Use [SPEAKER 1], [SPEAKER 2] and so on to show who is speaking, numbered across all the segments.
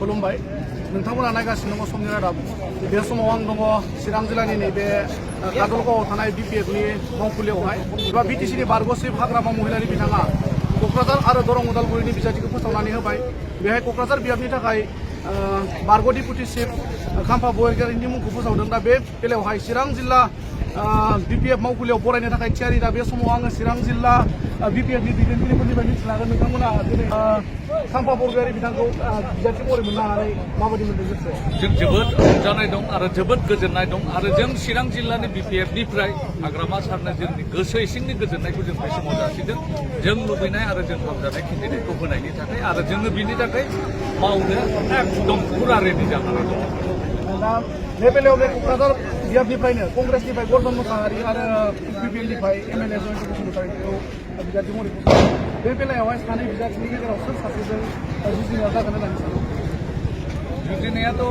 [SPEAKER 1] खुलुमबाय नोंथांमोना नायगासिनो दङ समनि रादाब बे समाव आं दङ चिरां जिल्लानि नैबे काजलगावआव थानाय बिपिएफनि मावखुलियावहाय एबा बिटिसिनि बारग'सिब हाग्रामा महिलारि बिथाङा क'क्राझार आरो दरं उदालगुरिनि बिजाथिखौ फोसावनानै होबाय बेहाय क'क्राझार बियाबनि थाखाय बारग' डिपुटि चिफ खाम्फा बरगयारिनि मुंखौ फोसावदों दा बे बेलायावहाय चिरां जिल्ला बिपिएफ मावखुलियाव बरायनो थाखाय थियारि दा बे समाव आङो चिरां जिल्ला बिपिएफनि दैदेनगिरिफोरनिफ्राय मिथिनो हागोन नोंथांमोना दिनै खाम्फा बरगयारि बिथांखौ बिजाथि महरै मोननो हानानै माबायदि मोनदों गोसोआव
[SPEAKER 2] जों जोबोद रंजानाय दं आरो जोबोद गोजोननाय दं आरो जों चिरां जिल्लानि बिपिएफनिफ्राय हाग्रामा सारनो जोंनि गोसो इसिंनि गोजोननायखौ जों बे समाव जासिदों जों लुबैनाय आरो जों हामजानाय केन्डिडेटखौ होनायनि थाखाय आरो जोङो बिनि थाखाय मावनो एकदम फुरा रेडि जानानै दं
[SPEAKER 1] दा बे बेलायाव बे क'क्राझार बियाबनिफ्रायनो कंग्रेसनिफ्राय गौतम मोसाहारि आरो बिपिएलनिफ्राय एमएलए जयन्त बसुमतारीखौ बिजाथि महरै फोसावदों बे बेलायावहाय सानै बिजाथिनि गेजेराव सोर सासेजों जुजिनाया जागोन होननानै सानो
[SPEAKER 2] जुजिनायाथ'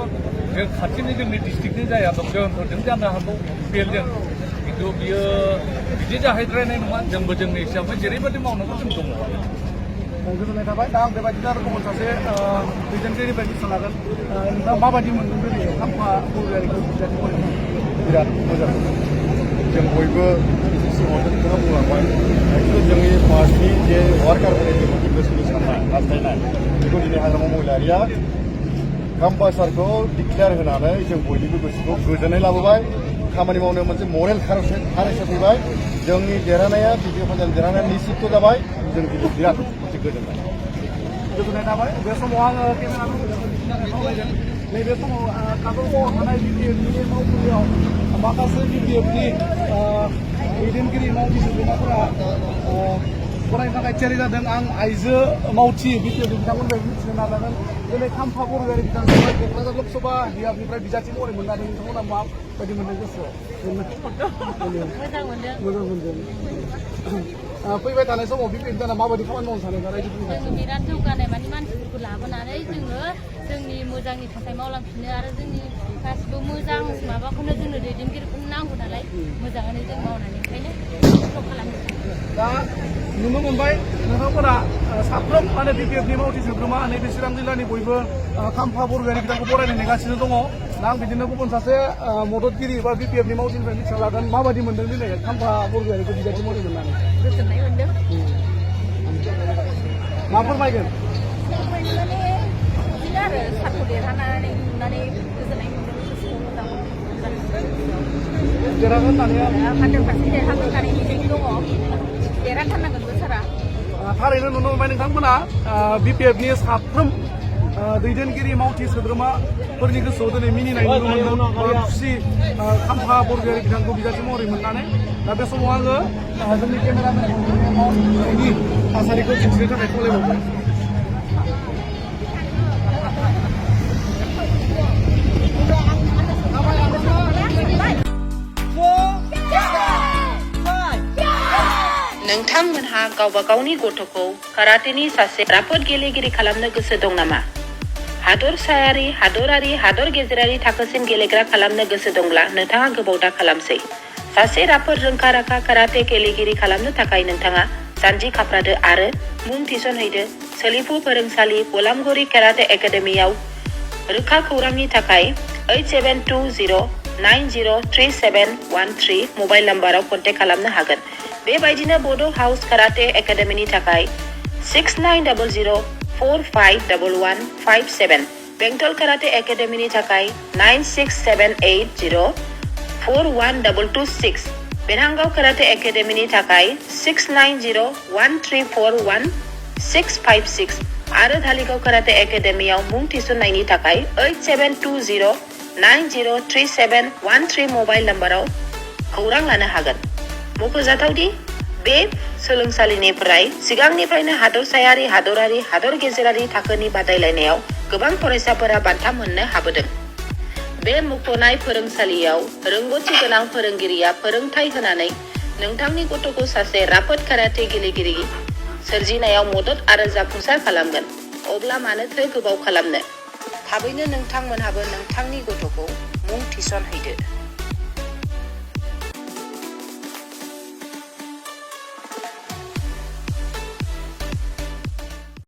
[SPEAKER 2] जों खाथिनि जोंनि डिस्ट्रिक्टनि जाया दं जयन्तजों जानो हागौ बिपिएलजों खिन्थु बियो बिदि जाहैद्रायनाय नङा जोंबो जोंनि हिसाबै जेरैबायदि मावनांगौ जों दङ
[SPEAKER 1] गोजोननाय थाबाय दा आं बेबायदिनो आरो गुबुन सासे दैदेनगिरिनिफ्राय मिथिनो हागोन नोंथाङा माबायदि मोनदों दिनै खाम्फा बरगयारिखौ बिजाथि महरै
[SPEAKER 3] बिराद मोजां जों बयबो सिगाङावनो नोंथाङा बुंलांबाय एक्सुवेलि जोंनि पार्टिनि जे वार्कारफोरनि जे मोनसे गोसोनि साननाय हास्थायनाय बेखौ दिनै हाग्रामा महिलारिया खाम्फा सारखौ डिक्लेयार होनानै जों बयनिबो गोसोखौ गोजोननाय लाबोबाय खामानि मावनो मोनसे मरेल कारेज होफैबाय जोंनि देरहानाया बिपिएफ हान्जानि देरहानाया निश्चित जाबाय जों दिनै बिराद मोनसे
[SPEAKER 1] गोजोननाय थाबाय बे समाव आङो खावलायगोन नैबे समाव काजलगावआव थानाय बिपिएफनि मावखुलियाव माखासे बिपिएफनि दैदेनगिरि मावथि सोद्रोमाफोरा फरायनो थाखाय थियारि जादों आं आइजो मावथि बिपिएफनि बिथांमोननिफ्राय मिथिनो नाजागोन दिनै खाम्फा बरगयारि बिथांखौ क'क्राझार लोकसभा बियाबनिफ्राय बिजाथि महरै मोननो हादों नोंथांमोना माबायदि मोनदों गोसोआव मोजां मोनदों फैबाय थानाय समाव बिपिएफ जाना माबायदि खामानि मावनो सानो रायजोफोरनि
[SPEAKER 4] जोङो बिराद जौगानाय माने मानसिफोरखौ लाबोनानै जोङो जोंनि मोजांनि थाखाय मावलांफिनो आरो जोंनि गासिबो मोजां माबाखौनो जोंनो दैदेनगिरिखौनो नांगौ नालाय मोजाङैनो जों मावनानै ओंखायनो खस्थ' खालामनो
[SPEAKER 1] दा नुनो मोनबाय नोंथांमोना साफ्रोम माने बिपिएफनि मावथि सोद्रोमा नैबे चिरां जिल्लानि बयबो खाम्फा बरगयारि बिथांखौ बरायनो नेगासिनो दङ दा आं बिदिनो गुबुन सासे मददगिरि बा बिपिएफनि मावथिनिफ्राय मिथिना लागोन माबायदि मोनदों दिनै खाम्फा बरगयारिखौ बिजाथि महरै मोननानै
[SPEAKER 4] गोजोननाय मोन्दों
[SPEAKER 1] मा फोरमायगोन
[SPEAKER 4] माने बिदिनो आरो सारखौ देरहानानै नुनानै गोजोननाय मोन्दों गोसोखौ मोजां मोन्दों
[SPEAKER 1] देरहागोन होननानै
[SPEAKER 4] 100% देरहागोन होननानै मिजिं दङ देरहाथारनांगोनबो सारा
[SPEAKER 1] थारैनो नुनो मोनबाय नोंथांमोना बिपिएफनि साफ्रोम दैदेनगिरि मावथि सोद्रोमाफोरनि गोसोआव दिनै मिनिनाय नुनो मोनदों खुसि खाम्फा बरगयारि बिथांखौ बिजाथि महरै मोननानै दा बे समाव आङो जोंनि केमेरामेननि थासारिखौ दिन्थिनो थाखाय खावलायबावबाय
[SPEAKER 5] नोंथांमोनहा गावबा गावनि गथ'खौ काराटेनि सासे राफोद गेलेगिरि खालामनो गोसो दं नामा? हादरसायारि, हादरारि, हादर गेजेरारि थाखोसिम गेलेग्रा खालामनो गोसो दंब्ला नोंथाङा गोबाव दा खालामसै। सासे राफोद रोंखा-राखा काराटे गेलेगिरि खालामनो थाखाय नोंथाङा जानजि खाफ्रादो आरो मुं थिसनहैदो सोलिफु फोरोंसालि बलामगुरि काराटे एकाडेमियाव। रोखा खौरांनि थाखाय 8720903713 मबाइल नाम्बाराव कन्टेक्ट खालामनो हागोन। बेबायदिनो बड' हाउस काराटे एकाडेमिनि थाखाय 6900451157 बेंटल काराटे एकाडेमिनि थाखाय 9678041226 बेरहांगाव काराटे एकाडेमिनि थाखाय 6901341656 आरो धालिगाव काराटे एकाडेमियाव मुं थिसननायनि थाखाय 8720903713 मबाइल नाम्बाराव खौरां लानो हागोन। मख'जाथावदि बे सोलोंसालिनिफ्राय सिगांनिफ्रायनो हादरसायारि, हादरारि, हादर गेजेरारि थाखोनि बादायलायनायाव गोबां फरायसाफोरा बान्था मोननो हाबोदों। बे मुंख'नाय फोरोंसालियाव रोंग'थि गोनां फोरोंगिरिया फोरोंथाय होनानै नोंथांनि गथ'खौ सासे राफोद काराटे गेलेगिरि सोरजिनायाव मदद आरो जाफुंसार खालामगोन। अब्ला मानोथो गोबाव खालामनो? थाबैनो नोंथांमोनहाबो नोंथांनि गथ'खौ मुं थिसनहैदो।